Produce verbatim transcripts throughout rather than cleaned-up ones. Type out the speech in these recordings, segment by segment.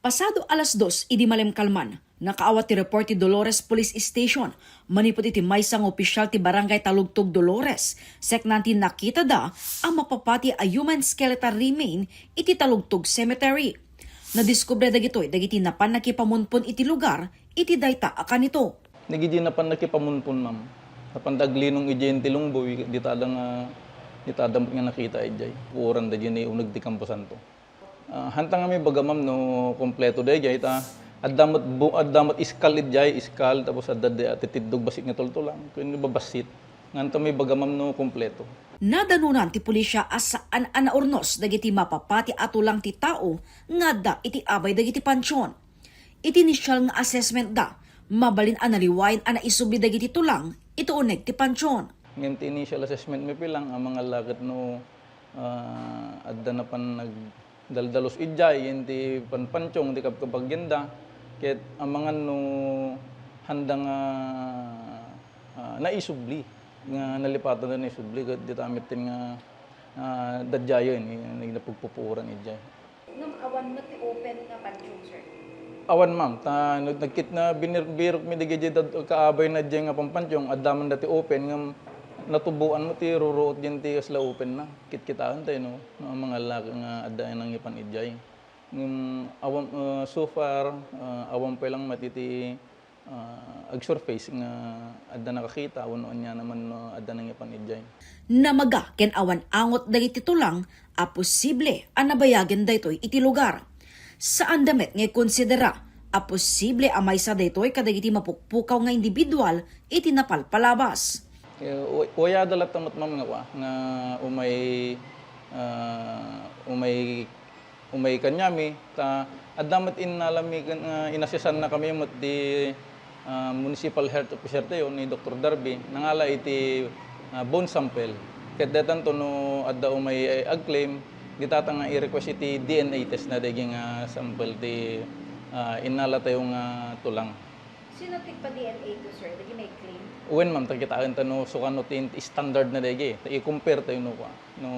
Pasado alas dos idi malemkalman, nakaawat ti report ti Dolores Police Station manipud iti maysa nga opisyal ti Barangay Talugtog Dolores, seknan ti nakitada a mapapati a human skeletal remain iti Talugtog Cemetery. Nadiskubre dagitoy dagiti napan nakipamunpon iti lugar iti dayta a kanito. Dagiti napan nakipamunpon, ma'am. Napan da aglinong idiay ti lungboy, ditada nga, ditada nga nakita idiay. Puoran da diay uneg ti kamposanto. Ah, hanta nga maibaga, ma'am, no kompleto daydiay, ta adda met bu-, adda met iskal idiay, iskal, tapos adda di, ti tiddog bassit nga tultulang. Ken babassit. Nga hanta maibaga, ma'am, no kompleto. Nadanunan ti pulisya a saan a naurnos dagiti mapapati a tulang ti tao nga adda iti abay dagiti pantion. Iti initial nga assessment da, mabalin a naliwayan a naisubli dagiti tulang iti uneg ti pantion. Ngem ti initial assessment mi pilang a mangalaket no, ah, adda napan nagdaldalus idiay, yen ti panpantiong ti kabkabagianda, ket amangan no handa nga, ah, naisubli, nga nalipatan da naisubli, ket dita met nga, ah, dadiayen, eh, napagpupuoran idiay. Ngem awan met ti open nga pantiong, sir? Awan, ma'am. Ta, nag-, nagkit na, binir-, birok mi dagiti dad-, kaabay na diay nga pampantiong, adda man dati open, ngem natuboan met ti ruruot diay ti kasla open na. Kitkitaen tayo, no? No, ang mga lalaki nga adda ay nangipan idiay. Ngem awan, uh, so far, uh, awan pa lang matiti ah, agsurface nga adda nakakita wenno ania naman no adda nangipan idiay. Namaga ken awan angot dagiti tulang a posible a nabayagen daytoy iti lugar. Saanda met nga ikonsidera a posible a maysa daytoy kadagiti mapukpukaw nga individual iti napalpalabas. Eh, u-, wayada latta met, ma'am, nga kua, nga umay, ah, umay umay kaniami, ta adda met innalami ken, ah, inassessannakami met ti, ah, municipal health officer tayo ni Doktor Darby, nangala iti, ah, bone sample. Ket daytanto no adda umay, eh, agclaim, ditata nga i-request iti D N A test na daydi nga sample ti, ah, innala tayo nga tulang. Sino ti pa-D N A to, sir? Dagiti may claim? Wen, ma'am, ta kitaen ta no sukano ti standard na daydi. Ta i-compare tayo no kua. No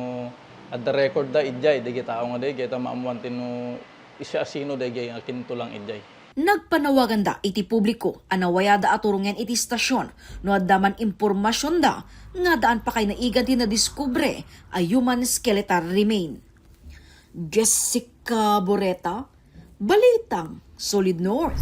adda record da idiay, dagiti tao nga daydi, ta maammuan ti no siasino daydi nga kintulang idiay. Nagpanawagan da iti publiko a nawayada a turungen iti istasyon no adda man impormasyonda nga addaan pakaynaigan ti nadiskubre a human skeletal remain. Jessica Boreta, Balitang Solid North.